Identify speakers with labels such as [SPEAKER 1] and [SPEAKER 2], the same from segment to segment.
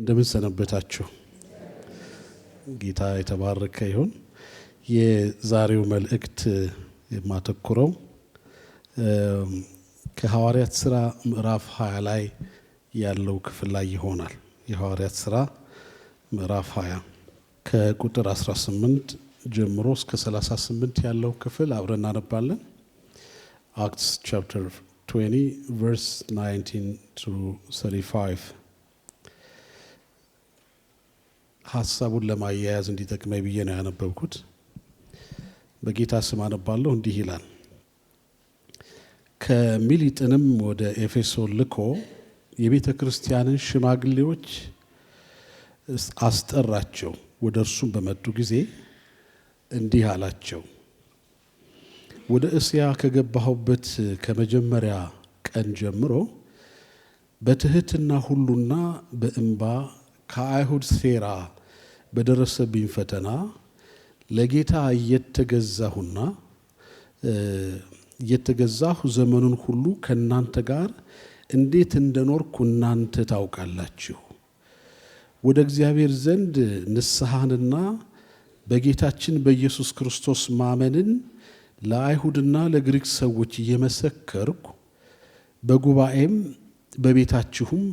[SPEAKER 1] እንደምን ሰነበታችሁ? ጌታ የተባረከ ይሁን። የዛሬው መልእክት የማተኩረው ከሐዋርያት ሥራ ምዕራፍ 20 ላይ ያለው ክፍል ላይ ይሆናል። የሐዋርያት ሥራ ምዕራፍ 20 ከቁጥር 18 ጀምሮ እስከ 38 ያለው ክፍል አብረን እናነባለን። Acts chapter 20 verse 19 to 35። ሐሳቡን ለማያያዝ እንዲጠቅመኝ ብዬ ነው ያነበብኩት። በጌታ ስም አነባለሁ። እንዲህ ይላል። ከሚሊጥንም ወደ ኤፌሶን ልኮ የቤተ ክርስቲያንን ሽማግሌዎች አስጠራቸው። ወደ እርሱም በመጡ ጊዜ እንዲህ አላቸው። ወደ እስያ ከገባሁበት ከመጀመሪያ ቀን ጀምሮ በትህትና ሁሉና በእንባ ከአይሁድ ሴራ በደረሰብኝ ፈተና ለጌታ እየተገዛሁ ዘመኑን ሁሉ ከእናንተ ጋር እንዴት እንደኖርኩ እናንተ ታውቃላችሁ። ወደ እግዚአብሔር ዘንድ ንስሐንና በጌታችን በኢየሱስ ክርስቶስ ማመንን ለአይሁድና ለግሪክ ሰዎች እየመሰከርኩ በጉባኤም በቤታችሁም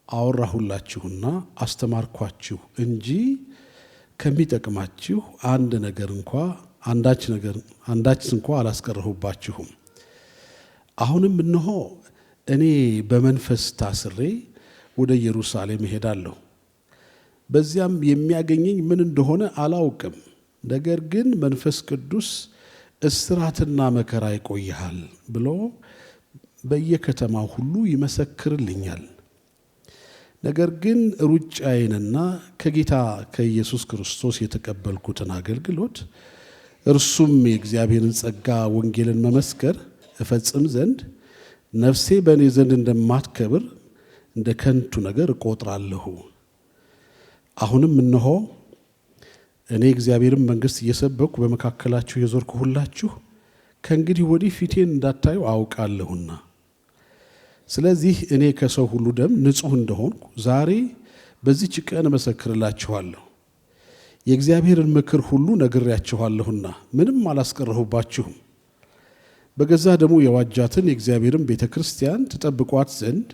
[SPEAKER 1] አወራሁላችሁና አስተማርኳችሁ እንጂ ከሚጠቅማችሁ አንድ ነገር እንኳ አንዳች እንኳ አላስቀረሁባችሁም። አሁንም እነሆ እኔ በመንፈስ ታስሬ ወደ ኢየሩሳሌም እሄዳለሁ። በዚያም የሚያገኘኝ ምን እንደሆነ አላውቅም። ነገር ግን መንፈስ ቅዱስ እስራትና መከራ ይቆይሃል ብሎ በየከተማው ሁሉ ይመሰክርልኛል። ነገር ግን ሩጫዬንና ከጌታ ከኢየሱስ ክርስቶስ የተቀበልኩትን አገልግሎት እርሱም የእግዚአብሔርን ጸጋ ወንጌልን መመስከር እፈጽም ዘንድ ነፍሴ በእኔ ዘንድ እንደማትከብር እንደ ከንቱ ነገር እቆጥራለሁ። አሁንም እነሆ እኔ እግዚአብሔርን መንግሥት እየሰበኩ በመካከላችሁ የዞርኩሁላችሁ ከእንግዲህ ወዲህ ፊቴን እንዳታዩ አውቃለሁና። ስለዚህ እኔ ከሰው ሁሉ ደም ንጹሕ እንደሆንኩ ዛሬ በዚህች ቀን እመሰክርላችኋለሁ። የእግዚአብሔርን ምክር ሁሉ ነግሬያችኋለሁና ምንም አላስቀረሁባችሁም። በገዛ ደሙ የዋጃትን የእግዚአብሔርን ቤተ ክርስቲያን ትጠብቋት ዘንድ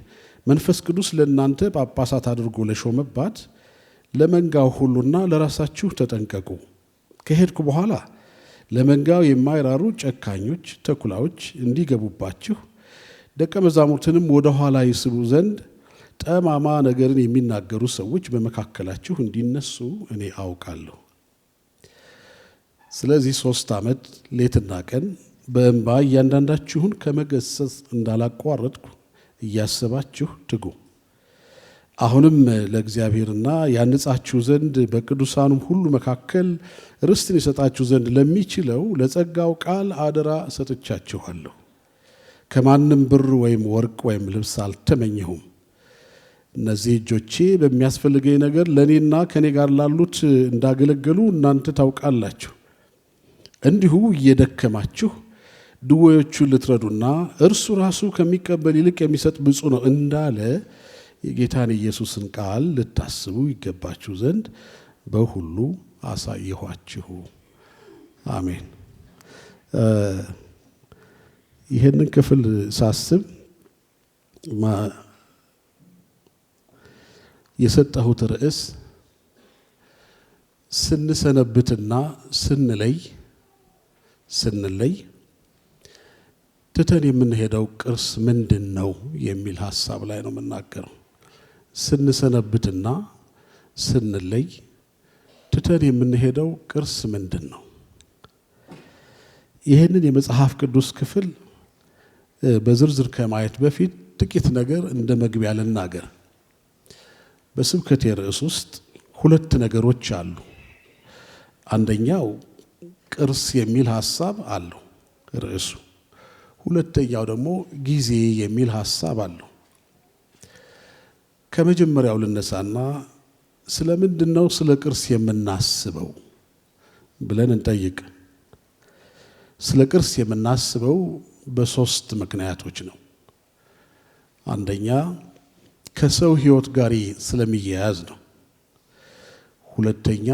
[SPEAKER 1] መንፈስ ቅዱስ ለእናንተ ጳጳሳት አድርጎ ለሾመባት ለመንጋው ሁሉና ለራሳችሁ ተጠንቀቁ። ከሄድኩ በኋላ ለመንጋው የማይራሩ ጨካኞች ተኩላዎች እንዲገቡባችሁ ደቀ መዛሙርትንም ወደ ኋላ ይስቡ ዘንድ ጠማማ ነገርን የሚናገሩ ሰዎች በመካከላችሁ እንዲነሱ እኔ አውቃለሁ። ስለዚህ 3 ዓመት ሌትና ቀን በእንባ እያንዳንዳችሁን ከመገሰጽ እንዳላቋረጥኩ እያሰባችሁ ትጉ። አሁንም ለእግዚአብሔርና ያንጻችሁ ዘንድ በቅዱሳኑም ሁሉ መካከል ርስትን ይሰጣችሁ ዘንድ ለሚችለው ለጸጋው ቃል አደራ ሰጥቻችኋለሁ። ከማንም ብር ወይም ወርቅ ወይም ልብስ አልተመኘሁም። እነዚህ እጆቼ በሚያስፈልገኝ ነገር ለእኔና ከእኔ ጋር ላሉት እንዳገለገሉ እናንተ ታውቃላችሁ። እንዲሁ እየደከማችሁ ድዌዎቹን ልትረዱና እርሱ ራሱ ከሚቀበል ይልቅ የሚሰጥ ብፁዕ ነው እንዳለ የጌታን ኢየሱስን ቃል ልታስቡ ይገባችሁ ዘንድ በሁሉ አሳየኋችሁ። አሜን። ይህንን ክፍል ሳስብ የሰጠሁት ርዕስ ስንሰነብትና ስንለይ ትተን የምንሄደው ቅርስ ምንድን ነው የሚል ሐሳብ ላይ ነው የምናገረው። ስንሰነብትና ስንለይ ትተን የምንሄደው ቅርስ ምንድን ነው? ይህንን የመጽሐፍ ቅዱስ ክፍል በዝርዝር ከማየት በፊት ጥቂት ነገር እንደ መግቢያ ልናገር። በስብከቴ ርዕስ ውስጥ 2 ነገሮች አሉ። አንደኛው ቅርስ የሚል ሐሳብ አለው ርዕሱ። ሁለተኛው ደግሞ ጊዜ የሚል ሐሳብ አለው። ከመጀመሪያው ልነሳና ስለምንድነው ስለ ቅርስ የምናስበው ብለን እንጠይቅ። ስለ ቅርስ የምናስበው በ3 ምክንያቶች ነው። አንደኛ ከሰው ሕይወት ጋር ስለሚያያዝ ነው። ሁለተኛ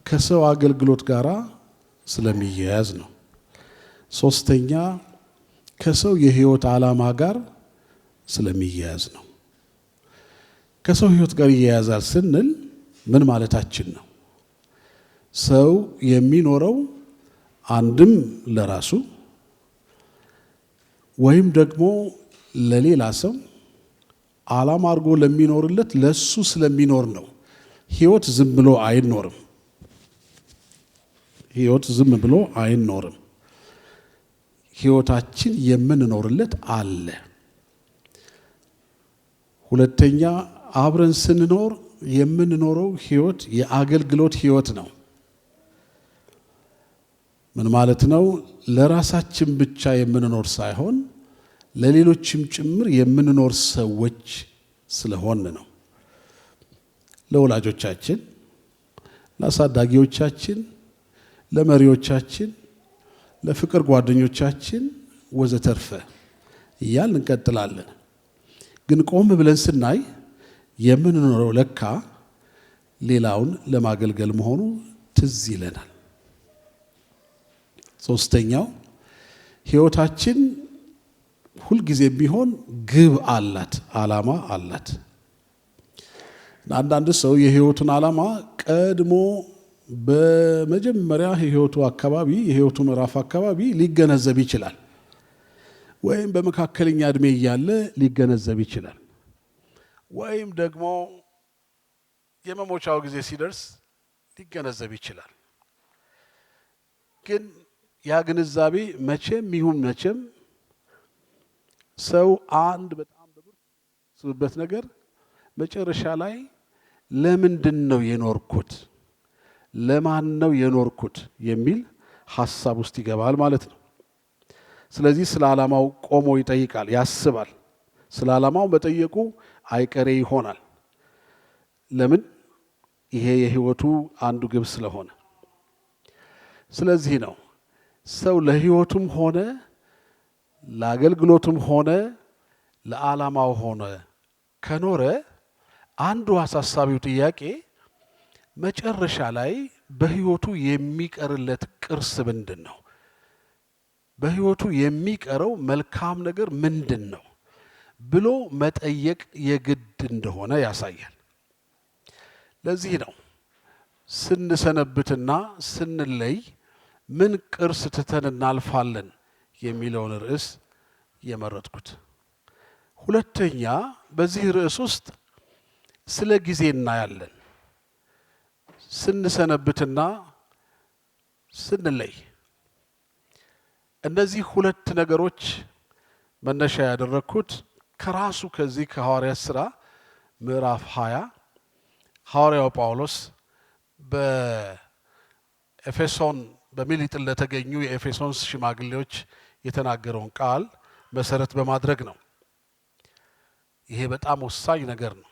[SPEAKER 1] ከሰው አገልግሎት ጋር ስለሚያያዝ ነው። ሶስተኛ ከሰው የሕይወት ዓላማ ጋር ስለሚያያዝ ነው። ከሰው ሕይወት ጋር ይያያዛል ስንል ምን ማለታችን ነው? ሰው የሚኖረው አንድም ለራሱ ወይም ደግሞ ለሌላ ሰው ዓላማ አድርጎ ለሚኖርለት ለሱ ስለሚኖር ነው። ሕይወት ዝም ብሎ አይኖርም። ሕይወት ዝም ብሎ አይኖርም። ሕይወታችን የምንኖርለት አለ። ሁለተኛ አብረን ስንኖር የምንኖረው ሕይወት የአገልግሎት ሕይወት ነው። ምን ማለት ነው? ለራሳችን ብቻ የምንኖር ሳይሆን ለሌሎችም ጭምር የምንኖር ሰዎች ስለሆን ነው። ለወላጆቻችን፣ ለአሳዳጊዎቻችን፣ ለመሪዎቻችን፣ ለፍቅር ጓደኞቻችን ወዘተርፈ እያልን እንቀጥላለን። ግን ቆም ብለን ስናይ የምንኖረው ለካ ሌላውን ለማገልገል መሆኑ ትዝ ይለናል። ሶስተኛው ሕይወታችን ሁልጊዜ ቢሆን ግብ አላት፣ ዓላማ አላት። አንዳንድ ሰው የሕይወቱን ዓላማ ቀድሞ በመጀመሪያ የሕይወቱ አካባቢ የሕይወቱ ምዕራፍ አካባቢ ሊገነዘብ ይችላል፣ ወይም በመካከለኛ ዕድሜ እያለ ሊገነዘብ ይችላል፣ ወይም ደግሞ የመሞቻው ጊዜ ሲደርስ ሊገነዘብ ይችላል። ግን ያ ግንዛቤ መቼም ይሁን መቼም ሰው አንድ በጣም በብርቱ ነገር መጨረሻ ላይ ለምንድን ነው የኖርኩት፣ ለማን ነው የኖርኩት የሚል ሐሳብ ውስጥ ይገባል ማለት ነው። ስለዚህ ስለ ዓላማው ቆሞ ይጠይቃል፣ ያስባል። ስለ ዓላማው መጠየቁ አይቀሬ ይሆናል። ለምን? ይሄ የሕይወቱ አንዱ ግብ ስለሆነ። ስለዚህ ነው ሰው ለሕይወቱም ሆነ ለአገልግሎቱም ሆነ ለዓላማው ሆነ ከኖረ አንዱ አሳሳቢው ጥያቄ መጨረሻ ላይ በሕይወቱ የሚቀርለት ቅርስ ምንድን ነው? በሕይወቱ የሚቀረው መልካም ነገር ምንድን ነው ብሎ መጠየቅ የግድ እንደሆነ ያሳያል። ለዚህ ነው ስንሰነብትና ስንለይ ምን ቅርስ ትተን እናልፋለን የሚለውን ርዕስ የመረጥኩት። ሁለተኛ በዚህ ርዕስ ውስጥ ስለ ጊዜ እናያለን። ስንሰነብትና ስንለይ እነዚህ ሁለት ነገሮች መነሻ ያደረግኩት ከራሱ ከዚህ ከሐዋርያት ሥራ ምዕራፍ 20 ሐዋርያው ጳውሎስ በኤፌሶን በሚሊጥን ለተገኙ የኤፌሶን ሽማግሌዎች የተናገረውን ቃል መሰረት በማድረግ ነው። ይሄ በጣም ወሳኝ ነገር ነው።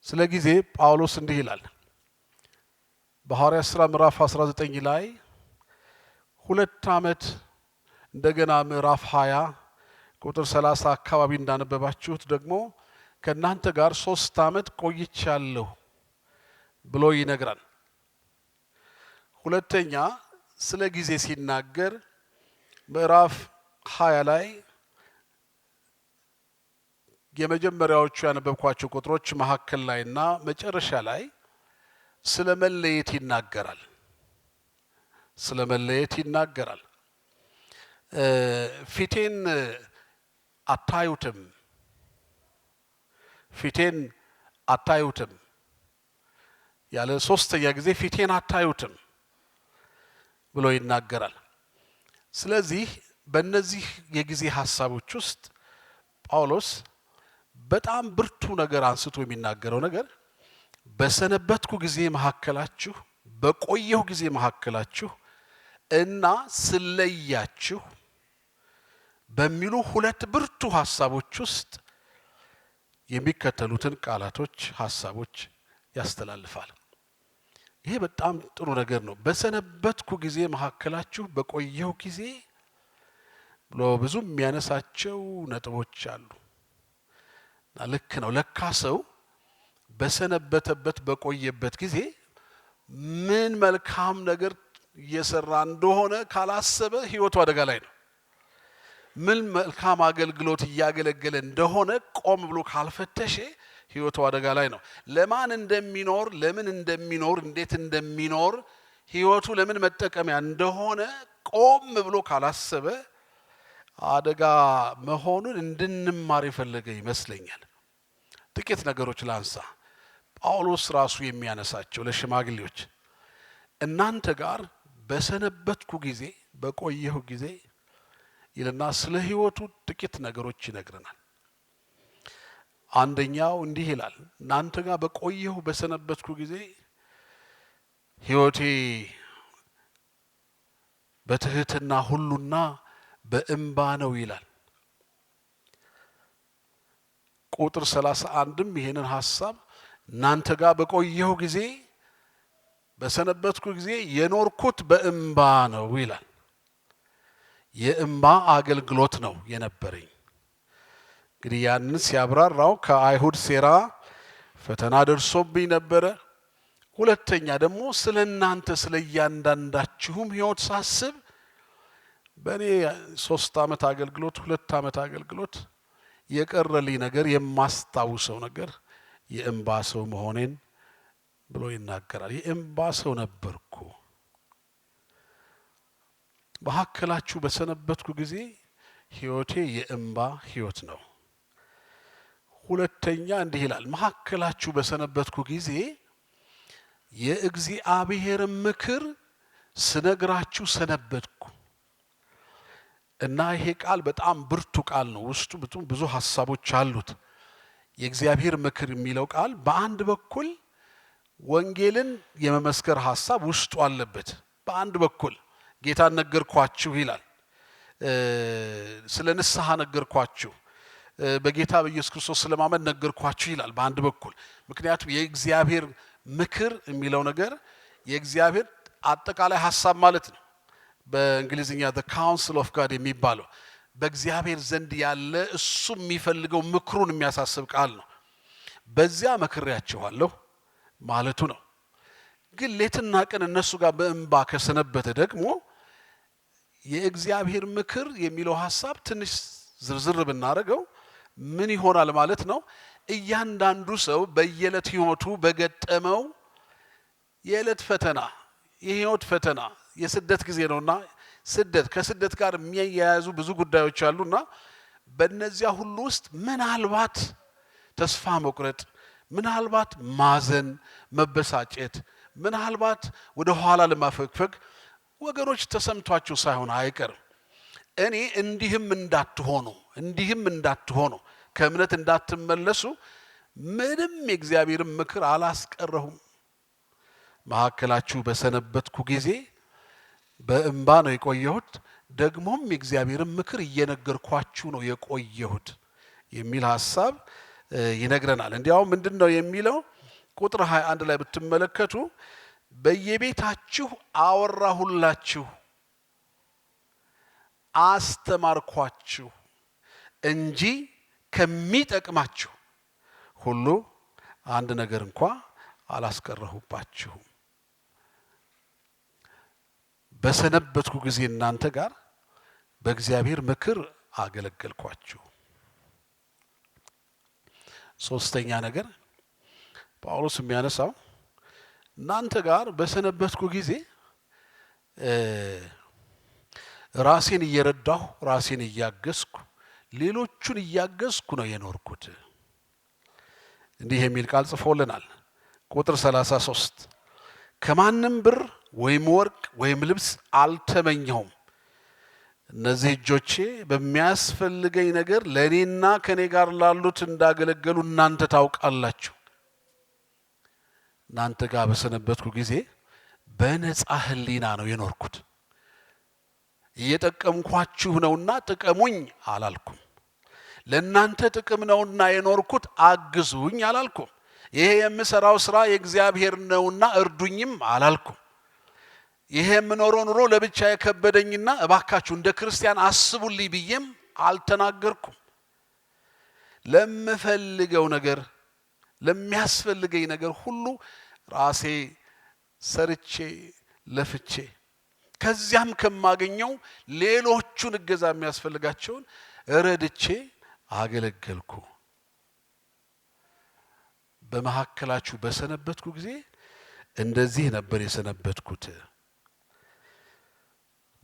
[SPEAKER 1] ስለ ጊዜ ጳውሎስ እንዲህ ይላል። በሐዋርያት ሥራ ምዕራፍ 19 ላይ 2 ዓመት እንደገና ምዕራፍ 20 ቁጥር 30 አካባቢ እንዳነበባችሁት ደግሞ ከእናንተ ጋር 3 ዓመት ቆይቻለሁ ብሎ ይነግራል። ሁለተኛ ስለ ጊዜ ሲናገር ምዕራፍ 20 ላይ የመጀመሪያዎቹ ያነበብኳቸው ቁጥሮች መካከል ላይና መጨረሻ ላይ ስለ መለየት ይናገራል። ስለ መለየት ይናገራል። ፊቴን አታዩትም፣ ፊቴን አታዩትም ያለ 3ኛ ጊዜ ፊቴን አታዩትም ብሎ ይናገራል። ስለዚህ በእነዚህ የጊዜ ሐሳቦች ውስጥ ጳውሎስ በጣም ብርቱ ነገር አንስቶ የሚናገረው ነገር በሰነበትኩ ጊዜ መካከላችሁ፣ በቆየሁ ጊዜ መካከላችሁ እና ስለያችሁ በሚሉ ሁለት ብርቱ ሐሳቦች ውስጥ የሚከተሉትን ቃላቶች ሐሳቦች ያስተላልፋል። ይሄ በጣም ጥሩ ነገር ነው። በሰነበትኩ ጊዜ መካከላችሁ፣ በቆየሁ ጊዜ ብሎ ብዙ የሚያነሳቸው ነጥቦች አሉ። እና ልክ ነው። ለካ ሰው በሰነበተበት በቆየበት ጊዜ ምን መልካም ነገር እየሰራ እንደሆነ ካላሰበ ሕይወቱ አደጋ ላይ ነው። ምን መልካም አገልግሎት እያገለገለ እንደሆነ ቆም ብሎ ካልፈተሸ ሕይወቱ አደጋ ላይ ነው። ለማን እንደሚኖር፣ ለምን እንደሚኖር፣ እንዴት እንደሚኖር፣ ሕይወቱ ለምን መጠቀሚያ እንደሆነ ቆም ብሎ ካላሰበ አደጋ መሆኑን እንድንማር የፈለገ ይመስለኛል። ጥቂት ነገሮች ላንሳ። ጳውሎስ ራሱ የሚያነሳቸው ለሽማግሌዎች እናንተ ጋር በሰነበትኩ ጊዜ፣ በቆየሁ ጊዜ ይልና ስለ ሕይወቱ ጥቂት ነገሮች ይነግረናል። አንደኛው እንዲህ ይላል፣ እናንተ ጋር በቆየሁ በሰነበትኩ ጊዜ ሕይወቴ በትህትና ሁሉና በእንባ ነው ይላል። ቁጥር 31ም ይሄንን ሐሳብ እናንተ ጋር በቆየሁ ጊዜ በሰነበትኩ ጊዜ የኖርኩት በእንባ ነው ይላል። የእንባ አገልግሎት ነው የነበረኝ። እንግዲህ ያንን ሲያብራራው ከአይሁድ ሴራ ፈተና ደርሶብኝ ነበረ። ሁለተኛ ደግሞ ስለ እናንተ ስለ እያንዳንዳችሁም ሕይወት ሳስብ በእኔ 3 ዓመት አገልግሎት፣ 2 ዓመት አገልግሎት የቀረልኝ ነገር፣ የማስታውሰው ነገር የእንባ ሰው መሆኔን ብሎ ይናገራል። የእንባ ሰው ነበርኩ። መካከላችሁ በሰነበትኩ ጊዜ ሕይወቴ የእንባ ሕይወት ነው። ሁለተኛ እንዲህ ይላል፣ መካከላችሁ በሰነበትኩ ጊዜ የእግዚአብሔር ምክር ስነግራችሁ ሰነበትኩ። እና ይሄ ቃል በጣም ብርቱ ቃል ነው። ውስጡ ብዙ ሐሳቦች አሉት። የእግዚአብሔር ምክር የሚለው ቃል በአንድ በኩል ወንጌልን የመመስከር ሐሳብ ውስጡ አለበት። በአንድ በኩል ጌታን ነገርኳችሁ ይላል። ስለ ንስሐ ነገርኳችሁ፣ በጌታ በኢየሱስ ክርስቶስ ስለማመን ነገርኳችሁ ይላል በአንድ በኩል። ምክንያቱም የእግዚአብሔር ምክር የሚለው ነገር የእግዚአብሔር አጠቃላይ ሐሳብ ማለት ነው። በእንግሊዝኛ the counsel of God የሚባለው በእግዚአብሔር ዘንድ ያለ እሱ የሚፈልገው ምክሩን የሚያሳስብ ቃል ነው። በዚያ መክሬያችኋለሁ ማለቱ ነው። ግን ሌትና ቀን እነሱ ጋር በእንባ ከሰነበተ ደግሞ የእግዚአብሔር ምክር የሚለው ሐሳብ ትንሽ ዝርዝር ብናደርገው ምን ይሆናል ማለት ነው? እያንዳንዱ ሰው በየዕለት ሕይወቱ በገጠመው የዕለት ፈተና፣ የሕይወት ፈተና፣ የስደት ጊዜ ነውና ስደት ከስደት ጋር የሚያያዙ ብዙ ጉዳዮች አሉና በእነዚያ ሁሉ ውስጥ ምናልባት ተስፋ መቁረጥ፣ ምናልባት ማዘን፣ መበሳጨት፣ ምናልባት ወደ ኋላ ለማፈግፈግ ወገኖች ተሰምቷቸው ሳይሆን አይቀርም። እኔ እንዲህም እንዳትሆኑ፣ እንዲህም እንዳትሆኑ፣ ከእምነት እንዳትመለሱ ምንም የእግዚአብሔርን ምክር አላስቀረሁም። መካከላችሁ በሰነበትኩ ጊዜ በእንባ ነው የቆየሁት፣ ደግሞም የእግዚአብሔርን ምክር እየነገርኳችሁ ነው የቆየሁት የሚል ሐሳብ ይነግረናል። እንዲያውም ምንድነው የሚለው? ቁጥር 21 ላይ ብትመለከቱ በየቤታችሁ አወራሁላችሁ፣ አስተማርኳችሁ እንጂ ከሚጠቅማችሁ ሁሉ አንድ ነገር እንኳ አላስቀረሁባችሁም። በሰነበትኩ ጊዜ እናንተ ጋር በእግዚአብሔር ምክር አገለገልኳችሁ። ሶስተኛ ነገር ጳውሎስ የሚያነሳው እናንተ ጋር በሰነበትኩ ጊዜ ራሴን እየረዳሁ፣ ራሴን እያገዝኩ፣ ሌሎቹን እያገዝኩ ነው የኖርኩት። እንዲህ የሚል ቃል ጽፎልናል። ቁጥር 33 ከማንም ብር ወይም ወርቅ ወይም ልብስ አልተመኘሁም። እነዚህ እጆቼ በሚያስፈልገኝ ነገር ለእኔና ከኔ ጋር ላሉት እንዳገለገሉ እናንተ ታውቃላችሁ። እናንተ ጋር በሰነበትኩ ጊዜ በነጻ ሕሊና ነው የኖርኩት። እየጠቀምኳችሁ ነውና ጥቀሙኝ አላልኩም። ለእናንተ ጥቅም ነውና የኖርኩት አግዙኝ አላልኩም። ይሄ የምሰራው ስራ የእግዚአብሔር ነውና እርዱኝም አላልኩም። ይሄ የምኖረው ኑሮ ለብቻ የከበደኝና እባካችሁ እንደ ክርስቲያን አስቡልኝ ብዬም አልተናገርኩም። ለምፈልገው ነገር፣ ለሚያስፈልገኝ ነገር ሁሉ ራሴ ሰርቼ ለፍቼ ከዚያም ከማገኘው ሌሎቹን እገዛ የሚያስፈልጋቸውን ረድቼ አገለገልኩ። በመካከላችሁ በሰነበትኩ ጊዜ እንደዚህ ነበር የሰነበትኩት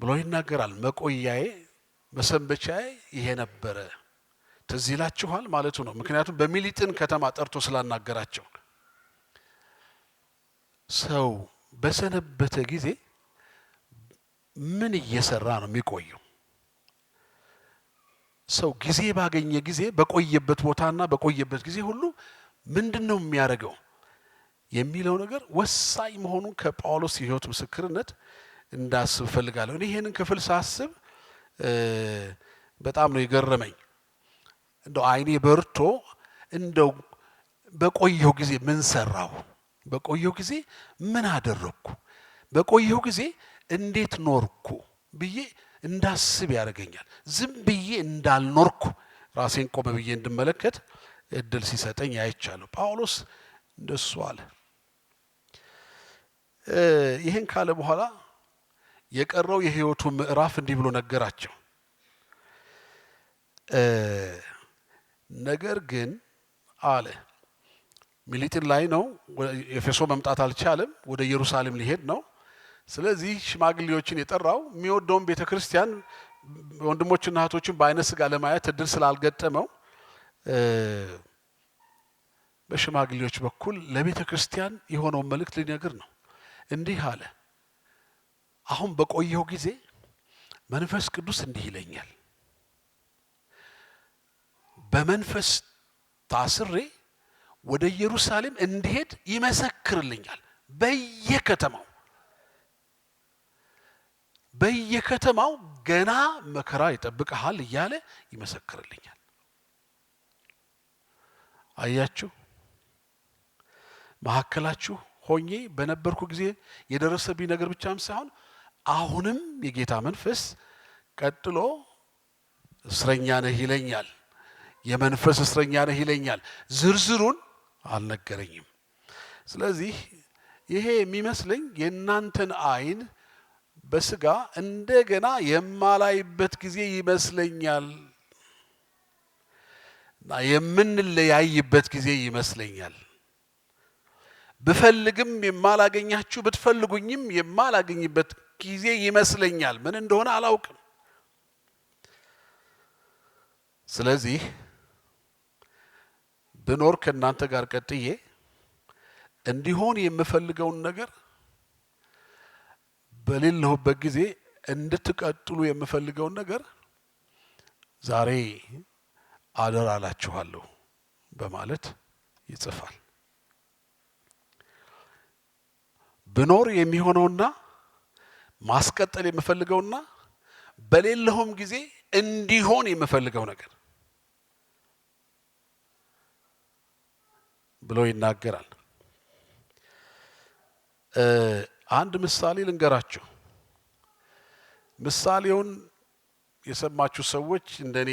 [SPEAKER 1] ብሎ ይናገራል። መቆያዬ መሰንበቻዬ ይሄ ነበረ። ትዝ ይላችኋል ማለቱ ነው። ምክንያቱም በሚሊጥን ከተማ ጠርቶ ስላናገራቸው። ሰው በሰነበተ ጊዜ ምን እየሰራ ነው የሚቆየው? ሰው ጊዜ ባገኘ ጊዜ በቆየበት ቦታና በቆየበት ጊዜ ሁሉ ምንድን ነው የሚያደርገው የሚለው ነገር ወሳኝ መሆኑን ከጳውሎስ የሕይወት ምስክርነት እንዳስብ እፈልጋለሁ። እኔ ይህንን ክፍል ሳስብ በጣም ነው የገረመኝ። እንደው አይኔ በርቶ እንደው በቆየው ጊዜ ምን ሰራሁ? በቆየው ጊዜ ምን አደረግኩ? በቆየው ጊዜ እንዴት ኖርኩ ብዬ እንዳስብ ያደርገኛል። ዝም ብዬ እንዳልኖርኩ ራሴን ቆመ ብዬ እንድመለከት እድል ሲሰጠኝ አይቻለሁ። ጳውሎስ እንደሱ አለ። ይህን ካለ በኋላ የቀረው የሕይወቱ ምዕራፍ እንዲህ ብሎ ነገራቸው። ነገር ግን አለ፣ ሚሊጥን ላይ ነው፣ ኤፌሶ መምጣት አልቻለም። ወደ ኢየሩሳሌም ሊሄድ ነው። ስለዚህ ሽማግሌዎችን የጠራው የሚወደውን ቤተ ክርስቲያን ወንድሞችና እህቶችን በአይነ ስጋ ለማየት እድል ስላልገጠመው በሽማግሌዎች በኩል ለቤተ ክርስቲያን የሆነውን መልእክት ሊነግር ነው። እንዲህ አለ፣ አሁን በቆየው ጊዜ መንፈስ ቅዱስ እንዲህ ይለኛል፣ በመንፈስ ታስሬ ወደ ኢየሩሳሌም እንድሄድ ይመሰክርልኛል። በየከተማው ገና መከራ ይጠብቅሃል እያለ ይመሰክርልኛል። አያችሁ፣ መካከላችሁ ሆኜ በነበርኩ ጊዜ የደረሰብኝ ነገር ብቻም ሳይሆን አሁንም የጌታ መንፈስ ቀጥሎ እስረኛ ነህ ይለኛል። የመንፈስ እስረኛ ነህ ይለኛል። ዝርዝሩን አልነገረኝም። ስለዚህ ይሄ የሚመስለኝ የእናንተን ዓይን በስጋ እንደገና የማላይበት ጊዜ ይመስለኛል እና የምንለያይበት ጊዜ ይመስለኛል። ብፈልግም የማላገኛችሁ ብትፈልጉኝም የማላገኝበት ጊዜ ይመስለኛል። ምን እንደሆነ አላውቅም። ስለዚህ ብኖር ከእናንተ ጋር ቀጥዬ እንዲሆን የምፈልገውን ነገር በሌለሁበት ጊዜ እንድትቀጥሉ የምፈልገውን ነገር ዛሬ አደራ እላችኋለሁ በማለት ይጽፋል። ብኖር የሚሆነውና ማስቀጠል የምፈልገውና በሌለሁም ጊዜ እንዲሆን የምፈልገው ነገር ብሎ ይናገራል። አንድ ምሳሌ ልንገራችሁ። ምሳሌውን የሰማችሁ ሰዎች እንደኔ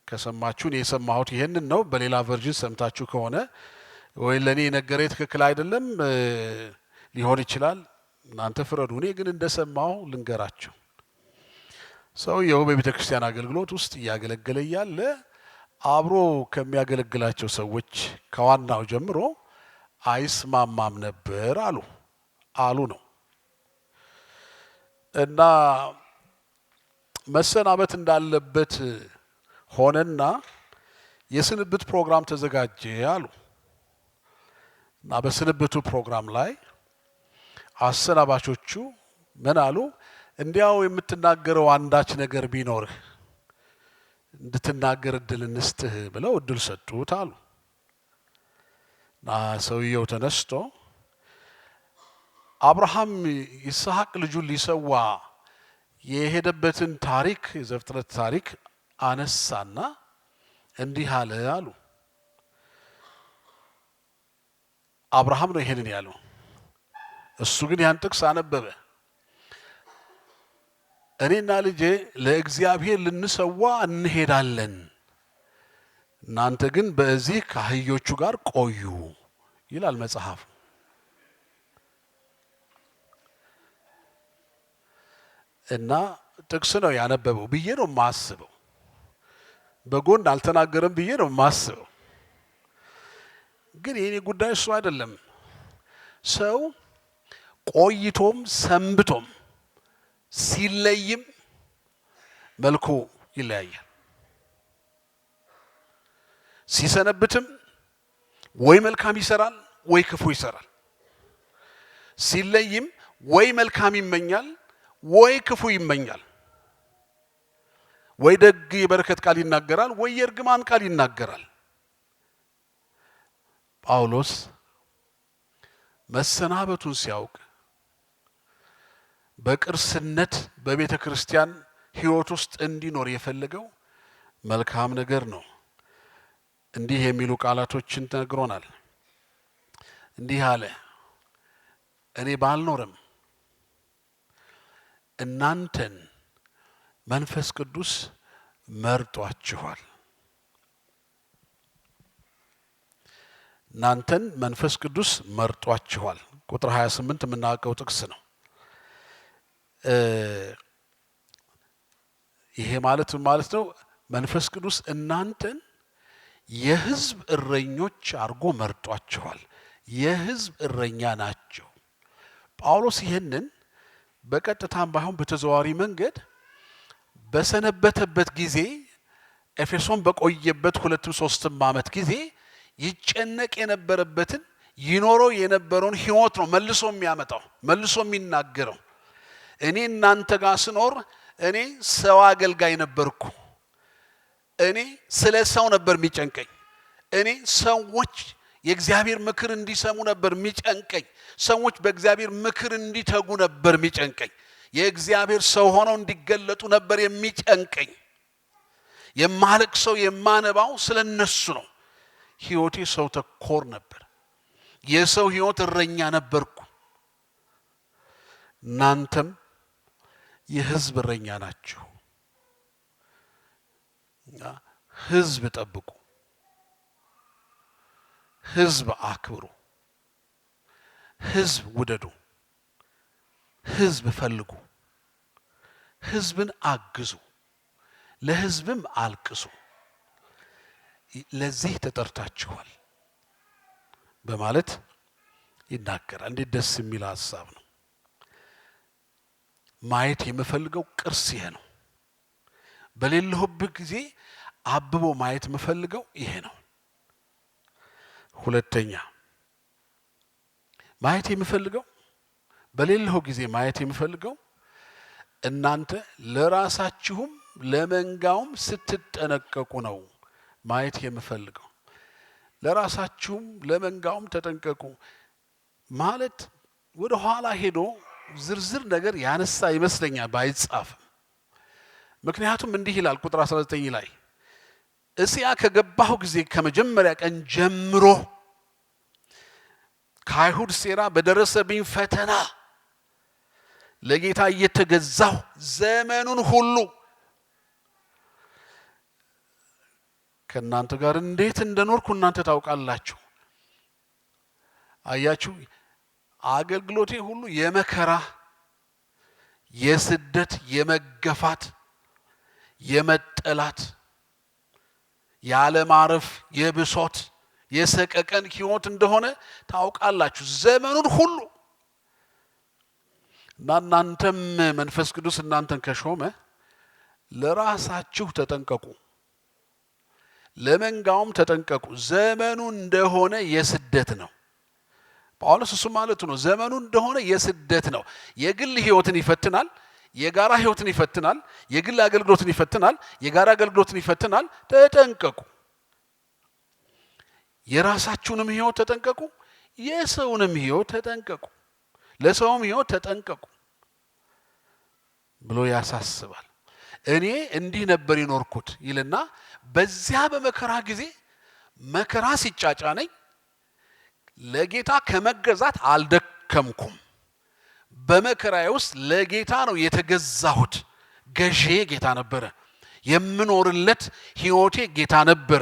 [SPEAKER 1] ከሰማችሁ፣ እኔ የሰማሁት ይሄንን ነው። በሌላ version ሰምታችሁ ከሆነ ወይ ለእኔ የነገረኝ ትክክል አይደለም ሊሆን ይችላል። እናንተ ፍረዱ። እኔ ግን እንደሰማሁ ልንገራችሁ። ሰውየው በቤተ ክርስቲያን አገልግሎት ውስጥ እያገለገለ እያለ አብሮ ከሚያገለግላቸው ሰዎች ከዋናው ጀምሮ አይስማማም ነበር አሉ ነው። እና መሰናበት እንዳለበት ሆነና የስንብት ፕሮግራም ተዘጋጀ አሉ። እና በስንብቱ ፕሮግራም ላይ አሰናባቾቹ ምን አሉ? እንዲያው የምትናገረው አንዳች ነገር ቢኖርህ እንድትናገር እድል እንስጥህ ብለው እድል ሰጡት አሉ። እና ሰውየው ተነስቶ አብርሃም ይስሐቅ ልጁን ሊሰዋ የሄደበትን ታሪክ፣ የዘፍጥረት ታሪክ አነሳና እንዲህ አለ አሉ። አብርሃም ነው ይሄንን ያለው። እሱ ግን ያን ጥቅስ አነበበ። እኔና ልጄ ለእግዚአብሔር ልንሰዋ እንሄዳለን። እናንተ ግን በዚህ ከአህዮቹ ጋር ቆዩ ይላል መጽሐፉ። እና ጥቅስ ነው ያነበበው ብዬ ነው የማስበው። በጎን አልተናገረም ብዬ ነው የማስበው። ግን የኔ ጉዳይ እሱ አይደለም። ሰው ቆይቶም ሰንብቶም ሲለይም መልኩ ይለያያል። ሲሰነብትም ወይ መልካም ይሰራል ወይ ክፉ ይሰራል። ሲለይም ወይ መልካም ይመኛል ወይ ክፉ ይመኛል። ወይ ደግ የበረከት ቃል ይናገራል ወይ የእርግማን ቃል ይናገራል። ጳውሎስ መሰናበቱን ሲያውቅ በቅርስነት በቤተ ክርስቲያን ሕይወት ውስጥ እንዲኖር የፈለገው መልካም ነገር ነው። እንዲህ የሚሉ ቃላቶችን ተነግሮናል። እንዲህ አለ፣ እኔ ባልኖርም እናንተን መንፈስ ቅዱስ መርጧችኋል። እናንተን መንፈስ ቅዱስ መርጧችኋል። ቁጥር 28 የምናውቀው ጥቅስ ነው። ይሄ ማለት ማለት ነው መንፈስ ቅዱስ እናንተን የሕዝብ እረኞች አድርጎ መርጧችኋል። የሕዝብ እረኛ ናቸው። ጳውሎስ ይህንን በቀጥታም ባይሆን በተዘዋዋሪ መንገድ በሰነበተበት ጊዜ ኤፌሶን በቆየበት 2 3 ዓመት ጊዜ ይጨነቅ የነበረበትን ይኖረው የነበረውን ሕይወት ነው መልሶ የሚያመጣው፣ መልሶ የሚናገረው። እኔ እናንተ ጋር ስኖር እኔ ሰው አገልጋይ ነበርኩ። እኔ ስለ ሰው ነበር የሚጨንቀኝ። እኔ ሰዎች የእግዚአብሔር ምክር እንዲሰሙ ነበር የሚጨንቀኝ። ሰዎች በእግዚአብሔር ምክር እንዲተጉ ነበር የሚጨንቀኝ። የእግዚአብሔር ሰው ሆነው እንዲገለጡ ነበር የሚጨንቀኝ። የማለቅሰው የማነባው ስለ እነሱ ነው። ሕይወቴ ሰው ተኮር ነበር። የሰው ሕይወት እረኛ ነበርኩ። እናንተም የሕዝብ እረኛ ናችሁ። ሕዝብ ጠብቁ፣ ሕዝብ አክብሩ፣ ሕዝብ ውደዱ፣ ሕዝብ ፈልጉ፣ ሕዝብን አግዙ፣ ለሕዝብም አልቅሱ። ለዚህ ተጠርታችኋል በማለት ይናገራል። እንዴት ደስ የሚል ሐሳብ ነው። ማየት የምፈልገው ቅርስ ይሄ ነው። በሌለሁበት ጊዜ አብቦ ማየት የምፈልገው ይሄ ነው። ሁለተኛ ማየት የምፈልገው በሌለሁ ጊዜ ማየት የምፈልገው እናንተ ለራሳችሁም ለመንጋውም ስትጠነቀቁ ነው ማየት የምፈልገው። ለራሳችሁም ለመንጋውም ተጠንቀቁ ማለት ወደ ኋላ ሄዶ ዝርዝር ነገር ያነሳ ይመስለኛል ባይጻፍም። ምክንያቱም እንዲህ ይላል ቁጥር 19 ላይ እስያ ከገባሁ ጊዜ ከመጀመሪያ ቀን ጀምሮ ከአይሁድ ሴራ በደረሰብኝ ፈተና ለጌታ እየተገዛሁ ዘመኑን ሁሉ ከእናንተ ጋር እንዴት እንደኖርኩ እናንተ ታውቃላችሁ። አያችሁ፣ አገልግሎቴ ሁሉ የመከራ፣ የስደት፣ የመገፋት፣ የመጠላት፣ ያለማረፍ፣ የብሶት፣ የሰቀቀን ሕይወት እንደሆነ ታውቃላችሁ ዘመኑን ሁሉ። እና እናንተም መንፈስ ቅዱስ እናንተን ከሾመ ለራሳችሁ ተጠንቀቁ፣ ለመንጋውም ተጠንቀቁ። ዘመኑ እንደሆነ የስደት ነው። ጳውሎስ እሱ ማለቱ ነው። ዘመኑ እንደሆነ የስደት ነው። የግል ሕይወትን ይፈትናል፣ የጋራ ሕይወትን ይፈትናል፣ የግል አገልግሎትን ይፈትናል፣ የጋራ አገልግሎትን ይፈትናል። ተጠንቀቁ። የራሳችሁንም ሕይወት ተጠንቀቁ፣ የሰውንም ሕይወት ተጠንቀቁ፣ ለሰውም ሕይወት ተጠንቀቁ ብሎ ያሳስባል። እኔ እንዲህ ነበር የኖርኩት ይልና በዚያ በመከራ ጊዜ መከራ ሲጫጫነኝ ለጌታ ከመገዛት አልደከምኩም። በመከራዬ ውስጥ ለጌታ ነው የተገዛሁት። ገዢዬ ጌታ ነበረ። የምኖርለት ሕይወቴ ጌታ ነበረ።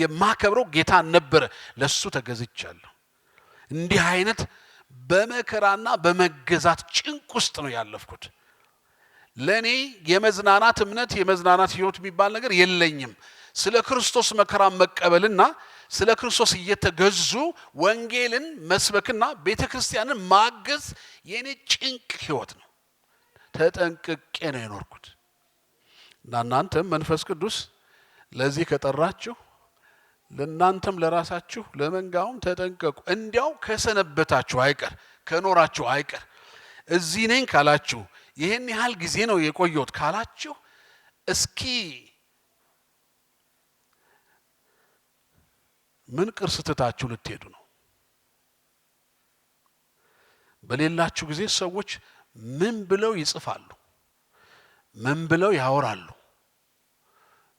[SPEAKER 1] የማከብረው ጌታ ነበረ። ለሱ ተገዝቻለሁ። እንዲህ አይነት በመከራና በመገዛት ጭንቅ ውስጥ ነው ያለፍኩት። ለኔ የመዝናናት እምነት የመዝናናት ሕይወት የሚባል ነገር የለኝም። ስለ ክርስቶስ መከራ መቀበልና ስለ ክርስቶስ እየተገዙ ወንጌልን መስበክና ቤተክርስቲያንን ማገዝ የኔ ጭንቅ ሕይወት ነው። ተጠንቅቄ ነው የኖርኩት። እና እናንተም መንፈስ ቅዱስ ለዚህ ከጠራችሁ ለእናንተም ለራሳችሁ ለመንጋውም ተጠንቀቁ። እንዲያው ከሰነበታችሁ አይቀር ከኖራችሁ አይቀር እዚህ ነኝ ካላችሁ ይሄን ያህል ጊዜ ነው የቆየሁት ካላችሁ እስኪ ምን ቅርስ ትታችሁ ልትሄዱ ነው? በሌላችሁ ጊዜ ሰዎች ምን ብለው ይጽፋሉ? ምን ብለው ያወራሉ?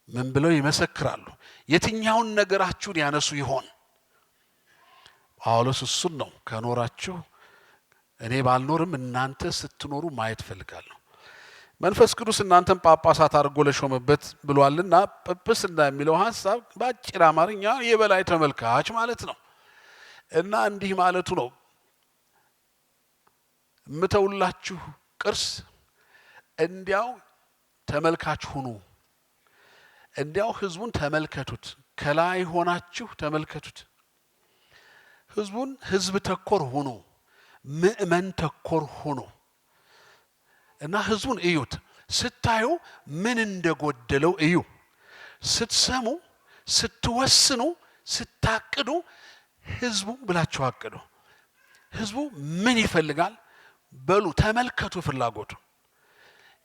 [SPEAKER 1] ምን ብለው ይመሰክራሉ? የትኛውን ነገራችሁን ያነሱ ይሆን? ጳውሎስ እሱን ነው ከኖራችሁ እኔ ባልኖርም እናንተ ስትኖሩ ማየት ፈልጋለሁ። መንፈስ ቅዱስ እናንተን ጳጳሳት አድርጎ ለሾመበት ብሏልና ጵጵስና የሚለው ሐሳብ በአጭር አማርኛ የበላይ ተመልካች ማለት ነው። እና እንዲህ ማለቱ ነው። እምተውላችሁ ቅርስ እንዲያው ተመልካች ሁኑ። እንዲያው ህዝቡን ተመልከቱት፣ ከላይ ሆናችሁ ተመልከቱት። ህዝቡን ህዝብ ተኮር ሁኑ፣ ምእመን ተኮር ሁኑ እና ህዝቡን እዩት። ስታዩ ምን እንደጎደለው እዩ። ስትሰሙ፣ ስትወስኑ፣ ስታቅዱ ህዝቡ ብላችሁ አቅዱ። ህዝቡ ምን ይፈልጋል በሉ፣ ተመልከቱ ፍላጎቱ።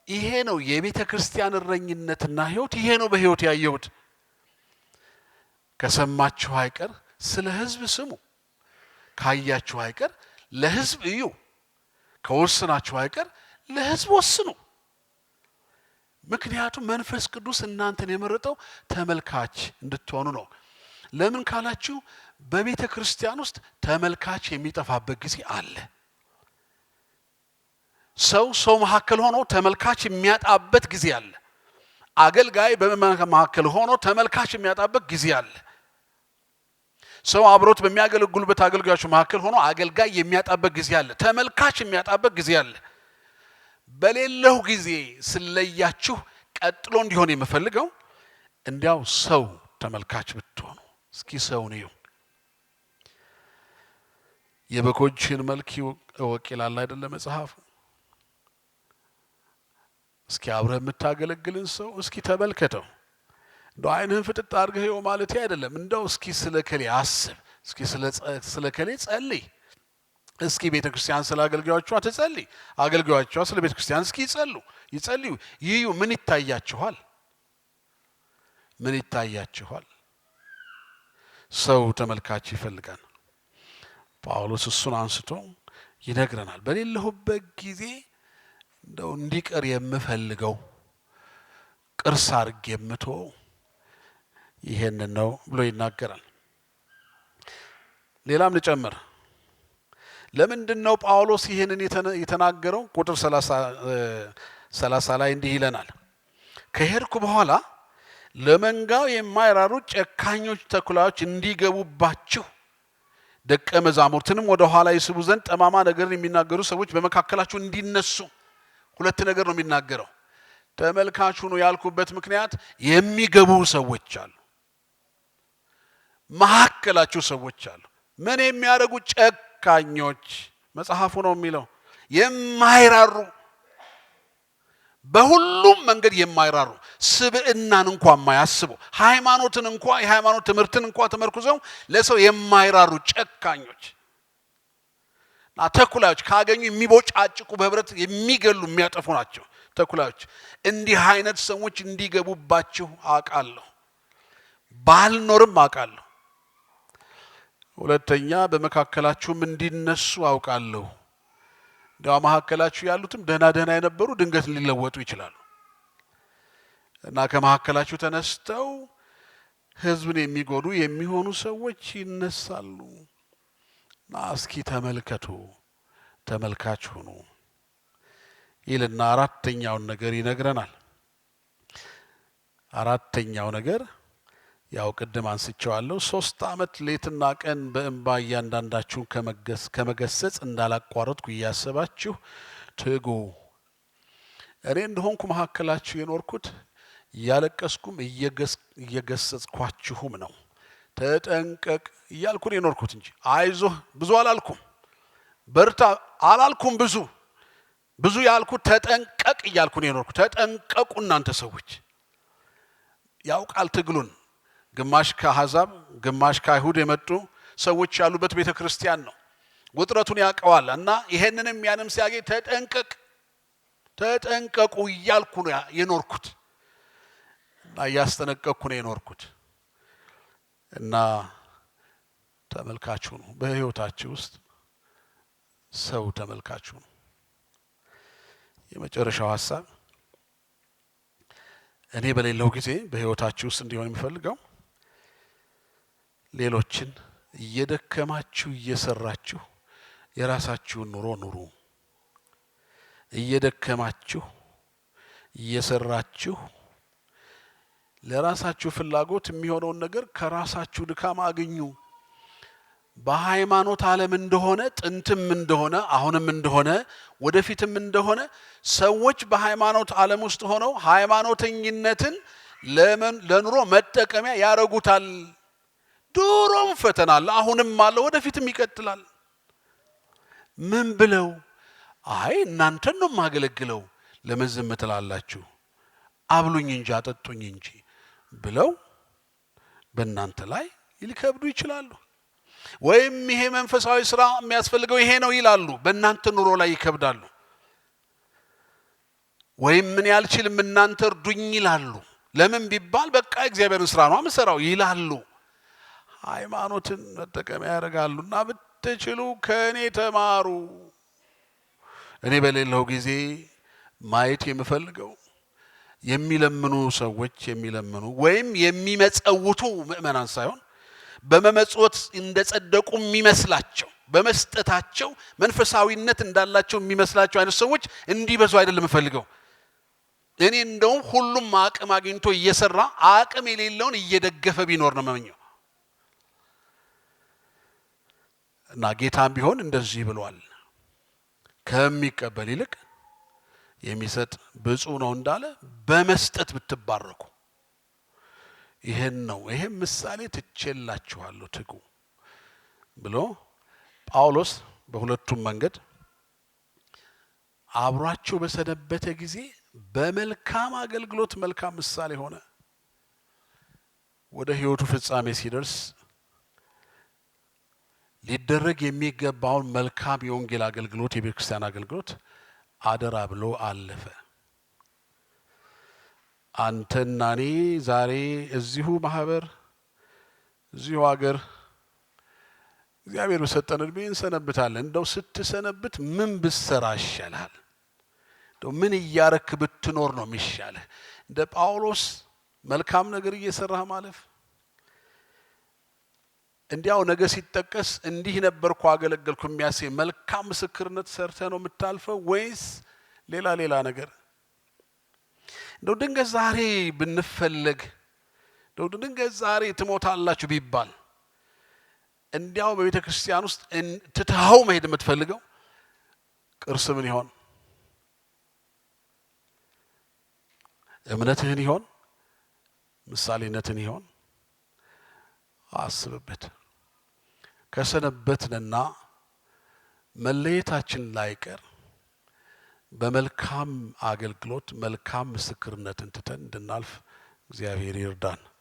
[SPEAKER 1] ይሄ ነው የቤተ ክርስቲያን እረኝነትና ህይወት። ይሄ ነው በህይወት ያየሁት። ከሰማችሁ አይቀር ስለ ህዝብ ስሙ፣ ካያችሁ አይቀር ለህዝብ እዩ፣ ከወሰናችሁ አይቀር ለህዝብ ወስኑ። ምክንያቱም መንፈስ ቅዱስ እናንተን የመረጠው ተመልካች እንድትሆኑ ነው። ለምን ካላችሁ በቤተ ክርስቲያን ውስጥ ተመልካች የሚጠፋበት ጊዜ አለ። ሰው ሰው መካከል ሆኖ ተመልካች የሚያጣበት ጊዜ አለ። አገልጋይ በምእመናን መካከል ሆኖ ተመልካች የሚያጣበት ጊዜ አለ። ሰው አብሮት በሚያገለግሉበት አገልጋዮች መካከል ሆኖ አገልጋይ የሚያጣበት ጊዜ አለ። ተመልካች የሚያጣበት ጊዜ አለ። በሌለው ጊዜ ስለያችሁ ቀጥሎ እንዲሆን የምፈልገው እንዲያው ሰው ተመልካች ብትሆኑ። እስኪ ሰውን እዩ። የበጎችህን መልክ እወቅ ይላል አይደለ መጽሐፉ? እስኪ አብረህ የምታገለግልን ሰው እስኪ ተመልከተው። እንደው ዓይንህን ፍጥጥ አድርገህ ይኸው ማለት አይደለም። እንደው እስኪ ስለ ከሌ አስብ፣ እስኪ ስለ ከሌ ጸልይ፣ እስኪ ቤተክርስቲያን ስለ አገልጋዮቿ ትጸልይ፣ አገልጋዮቿ ስለ ቤተክርስቲያን እስኪ ይጸልዩ፣ ይዩ። ምን ይታያችኋል? ምን ይታያችኋል? ሰው ተመልካች ይፈልጋል። ጳውሎስ እሱን አንስቶ ይነግረናል። በሌለሁበት ጊዜ እንደው እንዲቀር የምፈልገው ቅርስ አድርጌ የምተወው ይሄንን ነው ብሎ ይናገራል። ሌላም ልጨምር። ለምንድን ነው ጳውሎስ ይሄንን የተናገረው? ቁጥር 30 ላይ እንዲህ ይለናል። ከሄድኩ በኋላ ለመንጋው የማይራሩ ጨካኞች ተኩላዎች እንዲገቡባችሁ ደቀ መዛሙርትንም ወደ ኋላ ይስቡ ዘንድ ጠማማ ነገርን የሚናገሩ ሰዎች በመካከላችሁ እንዲነሱ። ሁለት ነገር ነው የሚናገረው። ተመልካቹ ነው ያልኩበት ምክንያት የሚገቡ ሰዎች አሉ፣ መካከላችሁ ሰዎች አሉ። ምን የሚያደርጉ? ጨካኞች። መጽሐፉ ነው የሚለው የማይራሩ፣ በሁሉም መንገድ የማይራሩ፣ ስብዕናን እንኳ የማያስቡ፣ ሃይማኖትን እንኳ የሃይማኖት ትምህርትን እንኳ ተመርኩዘው ለሰው የማይራሩ ጨካኞች ተኩላዎች፣ ካገኙ የሚቦጫጭቁ፣ በህብረት የሚገሉ የሚያጠፉ ናቸው ተኩላዎች። እንዲህ አይነት ሰዎች እንዲገቡባችሁ አውቃለሁ፣ ባልኖርም አውቃለሁ። ሁለተኛ በመካከላችሁም እንዲነሱ አውቃለሁ። እንደው መካከላችሁ ያሉትም ደህና ደህና የነበሩ ድንገት ሊለወጡ ይችላሉ እና ከመካከላችሁ ተነስተው ህዝብን የሚጎዱ የሚሆኑ ሰዎች ይነሳሉ። እና እስኪ ተመልከቱ፣ ተመልካች ሁኑ ይልና አራተኛውን ነገር ይነግረናል። አራተኛው ነገር ያው ቅድም አንስቼዋለሁ። 3 ዓመት ሌትና ቀን በእንባ እያንዳንዳችሁን ከመገሰጽ እንዳላቋረጥኩ እያሰባችሁ ትጉ። እኔ እንደሆንኩ መካከላችሁ የኖርኩት እያለቀስኩም እየገሰጽኳችሁም ነው። ተጠንቀቅ እያልኩ ነው የኖርኩት እንጂ አይዞህ ብዙ አላልኩም፣ በርታ አላልኩም። ብዙ ብዙ ያልኩት ተጠንቀቅ እያልኩ ነው የኖርኩት። ተጠንቀቁ እናንተ ሰዎች። ያውቃል ትግሉን። ግማሽ ከአሕዛብ ግማሽ ከአይሁድ የመጡ ሰዎች ያሉበት ቤተ ክርስቲያን ነው። ውጥረቱን ያውቀዋል። እና ይሄንንም ያንም ሲያገኝ ተጠንቀቅ ተጠንቀቁ እያልኩ ነው የኖርኩት እና እያስጠነቀቅኩ ነው የኖርኩት። እና ተመልካቹ ነው። በህይወታችሁ ውስጥ ሰው ተመልካቹ ነው። የመጨረሻው ሐሳብ እኔ በሌለው ጊዜ በህይወታችሁ ውስጥ እንዲሆን የምፈልገው ሌሎችን እየደከማችሁ እየሰራችሁ የራሳችሁን ኑሮ ኑሩ። እየደከማችሁ እየሰራችሁ ለራሳችሁ ፍላጎት የሚሆነውን ነገር ከራሳችሁ ድካም አግኙ። በሃይማኖት ዓለም እንደሆነ ጥንትም እንደሆነ አሁንም እንደሆነ ወደፊትም እንደሆነ ሰዎች በሃይማኖት ዓለም ውስጥ ሆነው ሃይማኖተኝነትን ለኑሮ መጠቀሚያ ያረጉታል። ድሮም ፈተና አለ፣ አሁንም አለ፣ ወደፊትም ይቀጥላል። ምን ብለው? አይ እናንተን ነው የማገለግለው፣ ለምን ዝም ትላላችሁ? አብሉኝ እንጂ አጠጡኝ እንጂ ብለው በእናንተ ላይ ሊከብዱ ይችላሉ። ወይም ይሄ መንፈሳዊ ስራ የሚያስፈልገው ይሄ ነው ይላሉ፣ በእናንተ ኑሮ ላይ ይከብዳሉ። ወይም ምን ያልችልም እናንተ እርዱኝ ይላሉ። ለምን ቢባል በቃ እግዚአብሔርን ስራ ነው የምሰራው ይላሉ። ሃይማኖትን መጠቀሚያ ያደርጋሉና ብትችሉ ከእኔ ተማሩ። እኔ በሌለው ጊዜ ማየት የምፈልገው የሚለምኑ ሰዎች የሚለምኑ ወይም የሚመጸውቱ ምእመናን ሳይሆን በመመጽወት እንደጸደቁ የሚመስላቸው በመስጠታቸው መንፈሳዊነት እንዳላቸው የሚመስላቸው አይነት ሰዎች እንዲበዙ አይደለም የምፈልገው። እኔ እንደውም ሁሉም አቅም አግኝቶ እየሰራ አቅም የሌለውን እየደገፈ ቢኖር ነው የምመኘው። እና ጌታም ቢሆን እንደዚህ ብሏል፣ ከሚቀበል ይልቅ የሚሰጥ ብፁዕ ነው እንዳለ በመስጠት ብትባረኩ። ይሄን ነው፣ ይሄን ምሳሌ ትቼላችኋለሁ ትጉ ብሎ ጳውሎስ በሁለቱም መንገድ አብሯቸው በሰነበተ ጊዜ በመልካም አገልግሎት መልካም ምሳሌ ሆነ። ወደ ሕይወቱ ፍጻሜ ሲደርስ ሊደረግ የሚገባውን መልካም የወንጌል አገልግሎት የቤተክርስቲያን አገልግሎት አደራ ብሎ አለፈ። አንተና እኔ ዛሬ እዚሁ ማህበር እዚሁ ሀገር እግዚአብሔር በሰጠን እድሜ እንሰነብታለን። እንደው ስትሰነብት ምን ብትሰራ ይሻልሃል? እንደው ምን እያረክ ብትኖር ነው የሚሻልህ? እንደ ጳውሎስ መልካም ነገር እየሰራህ ማለፍ፣ እንዲያው ነገ ሲጠቀስ እንዲህ ነበርኩ አገለገልኩ የሚያሰኝ መልካም ምስክርነት ሰርተህ ነው የምታልፈው ወይስ ሌላ ሌላ ነገር? እንደው ድንገት ዛሬ ብንፈለግ፣ እንደው ድንገት ዛሬ ትሞታላችሁ ቢባል እንዲያው በቤተ ክርስቲያን ውስጥ ትተኸው መሄድ የምትፈልገው ቅርስ ምን ይሆን? እምነትህን ይሆን? ምሳሌነትህን ይሆን? አስብበት። ከሰነበትንና መለየታችን ላይቀር በመልካም አገልግሎት መልካም ምስክርነትን ትተን እንድናልፍ እግዚአብሔር ይርዳን።